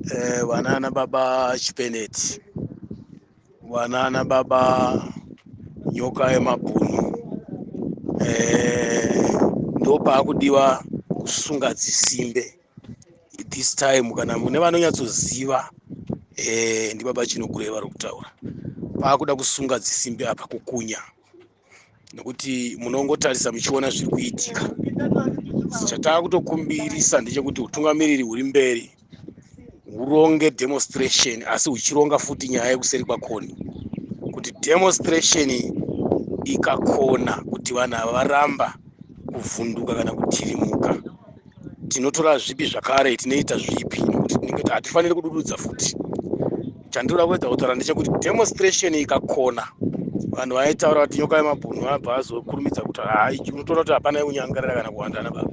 Vanana baba Chipeneti, vanana baba Nyoka yemabhunu, ndopaakudiwa kusunga dzisimbe this time. Kana mune vanonyatsoziva, ndibaba Chinogurei vari kutaura. Paakuda kusunga dzisimbe apa, kukunya, nekuti munongotarisa muchiona zviri kuitika. Chatava kutokumbirisa ndechekuti utungamiriri huri mberi huronge demonstration, asi huchironga futi nyaya yekuseri kwakoni, kuti demonstration ikakona kuti vanhu ava varamba kuvhunduka kana kutirimuka, tinotora zvipi zvakare, tinoita zvipi, nekuti tinenge hatifaniri kudududza futi. Chandinoda kuedza kutaura ndechekuti demonstration ikakona, vanhu vaitaura kuti Nyoka yemabhunu vabva vazokurumidza kutaura, hai, unotoona kuti hapana yekunyangarira kana kuwandana baba.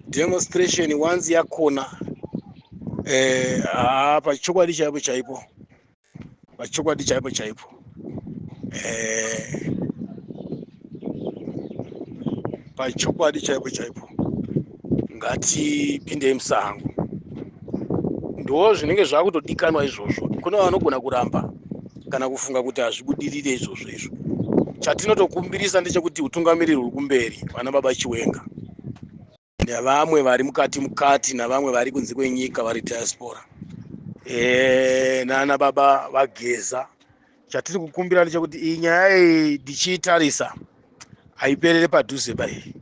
Demonstration once yakona, pachokwadi chaipo chaipo, pachokwadi chaipo chaipo, pachokwadi chaipo chaipo, ngatipindei musango. Ndo zvinenge zvakutodikanwa izvozvo. Kune vanogona kuramba kana kufunga kuti hazvibudirire izvozvo. Izvo chatinotokumbirisa ndechekuti utungamiriri huri kumberi, vana baba Chiwenga nevamwe vari mukati mukati, navamwe vari kunze kwenyika vari diaspora, nana baba vaGeza, chatiri kukumbira ndechekuti iyi nyaya iyi ndichiitarisa haiperere padhuze bai.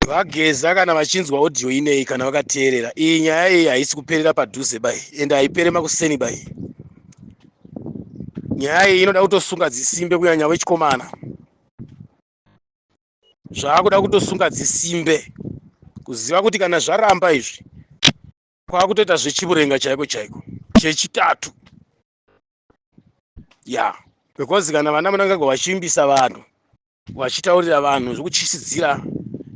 VaGeza kana vachinzwa audio inei, kana vakateerera, iyi nyaya iyi haisi kuperera padhuze bai, ende haipere makuseni bai. Nyaya iyi inoda kutosunga dzisimbe, kunyanya vechikomana. Zvaakuda kutosunga dzisimbe, kuziva kuti kana zvaramba izvi, kwakutoita zvechimurenga chaiko chaiko chechitatu. Ya, because kana vana Munangagwa vachiimbisa vanhu, vachitaurira vanhu zvekutyisidzira,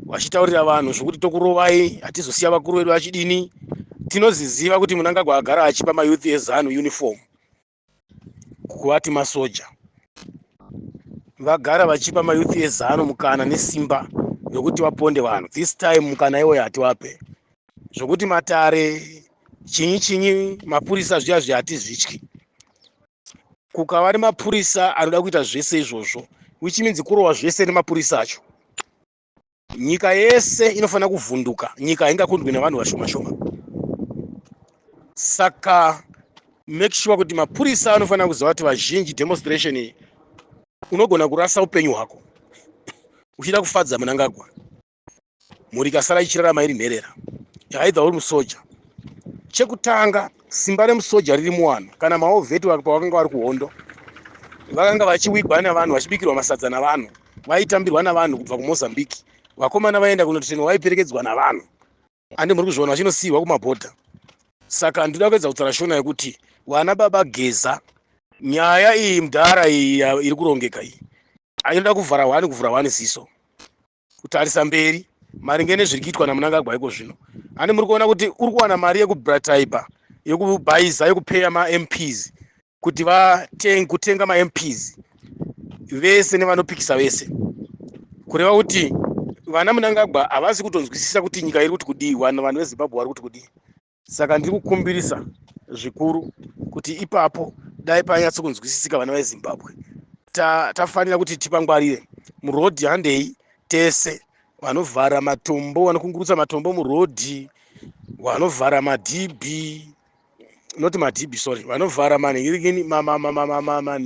vachitaurira vanhu zvokuti tokurovai, hatizosiya vakuru vedu vachidini, tinoziziva kuti Munangagwa agara achipa mayouth eZANU uniform kuvati masoja. Vagara vachipa mayouth eZANU mukana nesimba rekuti vaponde vanhu. This time mukana iwoyo hatiwape. Zvokuti matare chinyi chinyi, mapurisa zviya zviya, hatizvityi. Kukava nemapurisa anoda kuita zvese izvozvo, which means kurohwa zvese nemapurisa acho, nyika yese inofanira kuvhunduka. Nyika haingakundwi nevanhu vashoma shoma. Saka make sure kuti mapurisa anofanira kuziva kuti vazhinji, demonstration iyi unogona kurasa upenyu hwako uchida kufadza Munangagwa, mhuri ikasara ichirarama iri nherera. Aidha uri musoja, chekutanga simba remusoja riri muwanhu. Kana mawar vet pavakanga vari kuhondo, vakanga vachiwigwa navanhu, vachibikirwa masadza navanhu, vaitambirwa navanhu kubva kuMozambique. Vakomana vaenda kunotenwa vaiperekedzwa navanhu, andi muri kuzviona, vachinosiyirwa kumabhodha. Saka ndinoda kuedza kutaura shona yekuti vana baba Geza, nyaya iyi mudhara iyi iri kurongeka iyi inoda kuvhara one, kuvhura one ziso, kutarisa mberi maringe nezviri kuitwa naMunangagwa iko zvino. Ani muri kuona kuti uri kuwana mari yekubribe, yekubhaiza, yekupeya maMPs kuti kutenga maMPs vese nevanopikisa vese, kureva kuti vana Munangagwa havasi kutonzwisisa kuti nyika iri kuti kudii, vanhu veZimbabwe vari kuti kudii. Saka ndiri kukumbirisa zvikuru kuti ipapo dai panyatso kunzwisisika. Vana veZimbabwe, tafanira kuti tipangwarire murodhi. Handei tese, vanovhara matombo, vanokungurutsa matombo murodhi, vanovhara madhibhi, not madhibhi, sorry, vanovhara manhingirikini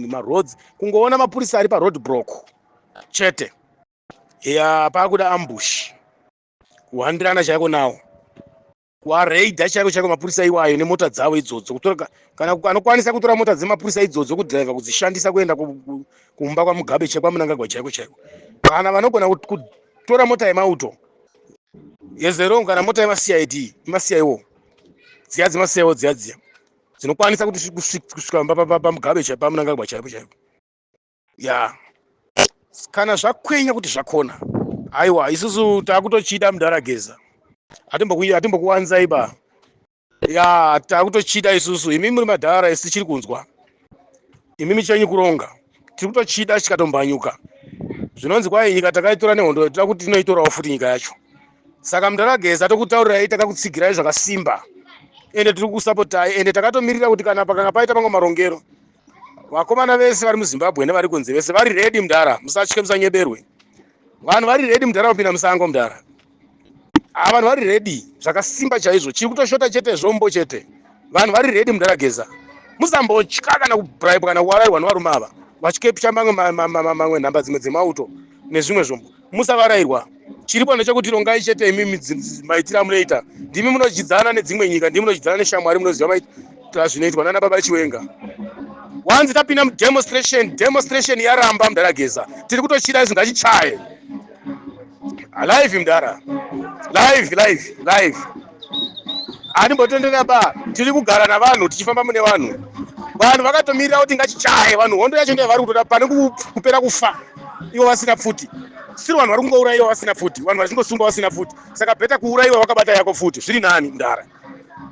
maroads, kungoona mapurisa ari paroad block chete, ya, paakuda ambush, kuhandirana chaiko nawo, kuareidha chaiko chaiko mapurisa iwayo nemota dzavo idzodzo, kutora kana anokwanisa kutora mota dzemapurisa idzodzo, kudhiraivha, kudzishandisa kuenda kumba kwaMugabe, chekwaMunangagwa chaiko chaiko. Kana vanogona kutora mota yemauto yeZERO, kana mota yemaCID, yemaCIO dziya, dzemaCIO dziya dziya dzinokwanisa kuti kusvika paMugabe, paMunangagwa chaipo chaipo. Ya, kana zvakwenya kuti zvakona, aiwa, isusu takutochida mudhara Geza, hatimbokuwanzai ba. Ya, takutochida isusu. Imi muri madhara, isu tichiri kunzwa. Imimi chenyu kuronga, tiri kutochida. Chikatombanyuka, zvinonzi kwai nyika takaitora nehondo, toda kuti tinoitorawo futi nyika yacho. Saka mudhara Geza, tokutaurirai, takakutsigirai zvakasimba. Ende tiri kusapotai, ende takatomirira kuti kana pakanga paita mamwe marongero, vakomana vese vari muZimbabwe nevari kunze vese vari ready mudhara. Musatye, musanyeberwe. Vanhu vari ready mudhara kupinda musango mudhara. Ah, vanhu vari ready zvakasimba chaizvo. Chiri kutoshota chete zvombo chete. Vanhu vari ready mudhara Geza. Musambotya kana kubribe kana kuwarairwa nevarume ava vachikepcha mamwe mamwe nhamba dzimwe dzemauto nezvimwe zvombo. Musavarairwa. Chiripo ndechekuti rongai chete imimi maitiro amunoita. Ndimi munodyidzana nedzimwe nyika, ndimi munodyidzana neshamwari, munoziva maitiro azvinoitwa nana baba Chiwenga. Wanzi tapinda mudemonstration, demonstration yaramba mudhara Geza. Tiri kutochira izvi, ngachichaye. Live mudhara, live, live, live. Handimbotendera ba, tiri kugara navanhu, tichifamba mune vanhu. Vanhu vakatomirira kuti ngachichaye vanhu. Hondo yacho ndiyo vari kutoda pane kupera kufa ivo vasina pfuti. Siri vanhu vari kungourayiwa vasina pfuti, vanhu vachingosungwa vasina pfuti. Saka better kuurayiwa wakabata yako pfuti, zviri nani mudhara.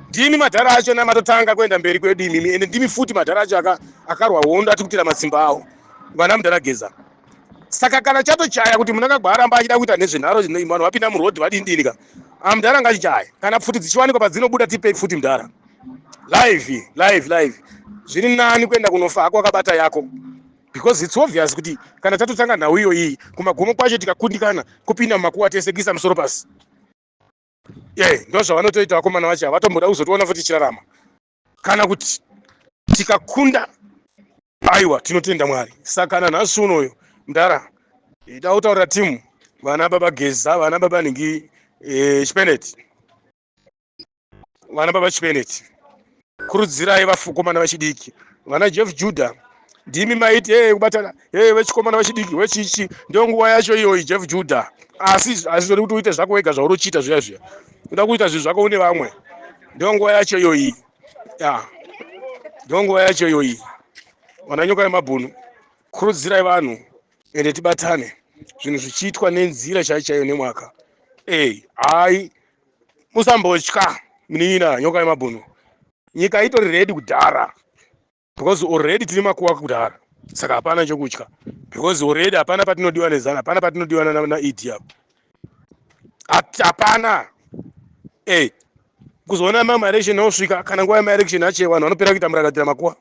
Ndimi madhara acho namatotanga kuenda mberi kwedu imimi, ende ndimi futi madhara acho akarwa hondo ati kutira matsimba awo vana mudhara Geza. Saka kana chatochaya kuti Mnangagwa aramba achida kuita nezvenharo, vanhu vapinda muroad vadini dini ka, mudhara ngachichaye. Kana pfuti dzichiwanikwa padzinobuda, tipei pfuti mudhara. Live, live, live. Zviri nani kuenda kunofa hako wakabata yako, because it's obvious kuti kana tatotanga nhau iyoyi, kumagumo kwacho tikakundikana kupinda mumakuwa tese kuisa musoro pasi. Ye, ndo zvavanotoita vakomana vacho, havatomboda kuzotiona futi tichirarama. Kana kuti tikakunda, aiwa, tinotenda Mwari. Saka kana nhasi unoyo mudhara, ida kutaurira timu, vana baba Geza, vana baba nhingi, Chipeneti, vana baba Chipeneti, kurudzirai vakomana vechidiki, vana Jeff Judah. Ndimi maiti hey, kubatana hey, vechikomana vechidiki wechichi, ndio nguva yacho iyoyi, Jeff Judah. Asi hazvizodi kuti uite zvako wega zvaurochiita zviya zviya. Uda kuita zvinhu zvako une vamwe, ndio nguva yacho iyoyi ya, ndio nguva yacho iyoyi. Vana nyoka yemabhunu, kurudzirai vanhu, ende tibatane, zvinhu zvichiitwa nenzira chaiyo chaiyo nemwaka. Ei, hai, musambotya munin'ina nyoka yemabhunu. Nyika itori ready kudhara, because already tiri makuwa kudhara. Saka hapana chokutya, because already hapana patinodiwa nezana, hapana patinodiwa naED apo, hapana. Ei, kuzoona mamwe election osvika, kana nguva yemaelection acho vanhu vanopera kuita murakatira makuwa.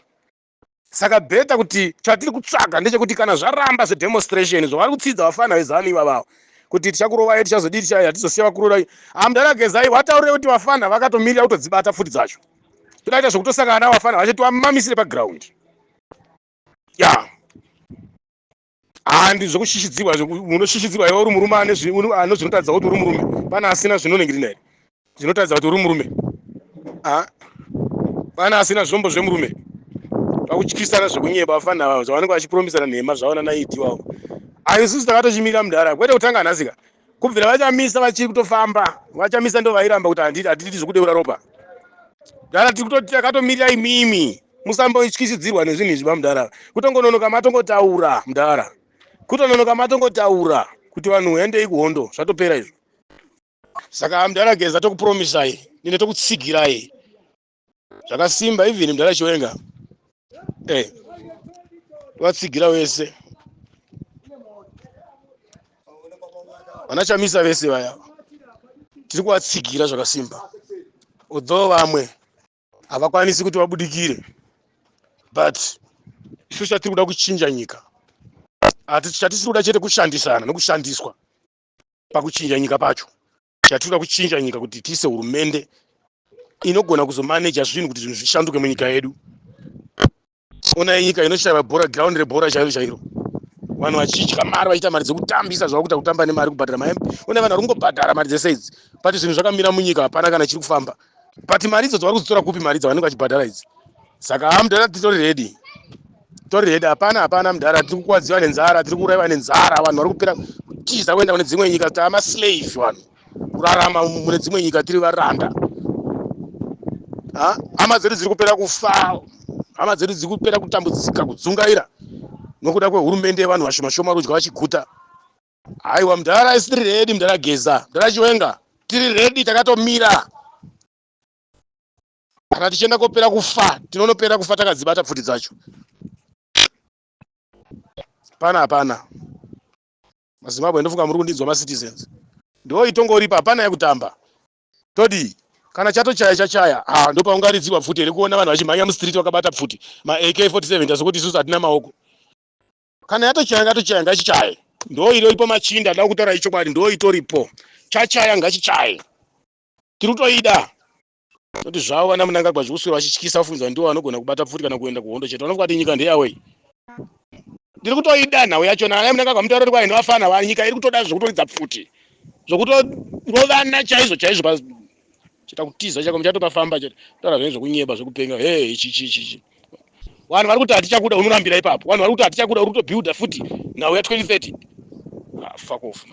Saka better kuti chatiri kutsvaga ndechekuti kana zvaramba zvedemonstration zvavari kutsidza vafana veZanu ivavavo kuti tichakurovai, tichazodii, ticha hatizosiya vakurovai, hamudara Gezai, vataurire kuti vafana vakatomirira kutodzibata pfuti dzacho. Todaita zvekutosangana navo vafana vacho, tivamamisire paground ya. Handi zvekushishidzirwa, unoshishidzirwa iwe uri murume ane zvinotaridza kuti uri murume. Pane asina zvinoningirina here zvinotaridza kuti uri murume? Pane asina zvombo zvemurume? Vakutyisana zvekunyeba vafana ava, zvavanenge vachipromisana nhema zvavana naED wavo. Ayo isusu takatochimira mudhara, kwete kutanga nhasika. Kubvira vachamisa vachiri kutofamba. Vachamisa ndo vairamba kuti handidi zvekudeura ropa. Mudhara, tiri kutoti takatomirira imimi. Musambotyisidzirwa nezvinhu izvi bamudhara. Kutongononoka matongotaura mudhara, kutononoka matongotaura kuti vanhu hendei kuhondo, zvatopera izvo. Saka mudhara Geza, tokupromisai nine tokutsigirai zvakasimba. Even mudhara Chiwenga, tovatsigira wese, vana Chamisa vese vaya tiri kuvatsigira zvakasimba, although vamwe havakwanisi kuti vabudikire, but isu chatiri kuda kuchinja nyika. Chatisiri kuda chete kushandisana nokushandiswa pakuchinja nyika pacho. Chatiri kuda kuchinja nyika kuti tiise hurumende inogona kuzomaneja zvinhu kuti zvinhu zvishanduke munyika yedu. Onai nyika inoshaiwa bhora, ground rebhora chairo chairo, vanhu vachidya mari, vachiita mari dzekutambisa, zvava kuita kutamba nemari, kubhadhara maMP. Une vanhu vari kungobhadhara mari dzese idzi, but zvinhu zvakamira munyika, hapana kana chiri kufamba. But mari idzodzo vari kudzitora kupi, mari dzavanenge vachibhadhara idzi? Saka ha, mudhara, titori ready, tori ready. Hapana, hapana mudhara. Tiri kukuwadziwa nenzara, tiri kuurayiwa nenzara, vanhu vari kupera kutiza kuenda kune dzimwe nyika. Tava maslave, vanhu kurarama mune dzimwe nyika tiri varanda. Hama dzedu dziri kupera kufa, hama dzedu dziri kupera kutambudzika, kudzungaira nokuda kwehurumende yevanhu vashoma shoma rudya vachiguta. Haiwa mudhara, isi tiri ready mudhara Geza, mudhara Chiwenga, tiri ready, takatomira. Kana tichienda kopera kufa, tinonopera kufa takadzibata pfuti dzacho. Pana hapana. MaZimbabwe, ndofunga muri kundinzwa, macitizens, ndo itongoripa, hapana yekutamba. Todii? Kana chatochaya chachaya, ha, ndopaungaridzirwa pfuti here kuona vanhu vachimhanya mustreet vakabata pfuti maAK 47 tasokuti isusu hatina maoko? Kana yatochaya, ngatochaya, ngachichaye. Ndo iripo machinda da kutaura ichokwadi, ndo itoripo. Chachaya, ngachichaye, tiri kutoida kuti zvavo vana Munangagwa zvekuswera vachityisa kufungidzwa ndiwo vanogona kubata pfuti kana kuenda kuhondo chete. Vanofunga kuti nyika ndeyawei. Ndiri kutoida nhau yachona. Ana Munangagwa mutauro uri kwaino vafana va nyika iri kutoda zvekutoridza pfuti, zvokutorovana chaizvo chaizvo. Chita kutiza chako, muchatopafamba chete. Taura zvenyu zvekunyeba, zvekupenga. He, ichi ichi ichi, vanhu vari kuti hatichakuda, unorambira ipapo. Vanhu vari kuti hatichakuda, uri kutobuilda futi nhau ya2030. Ah, fuck off.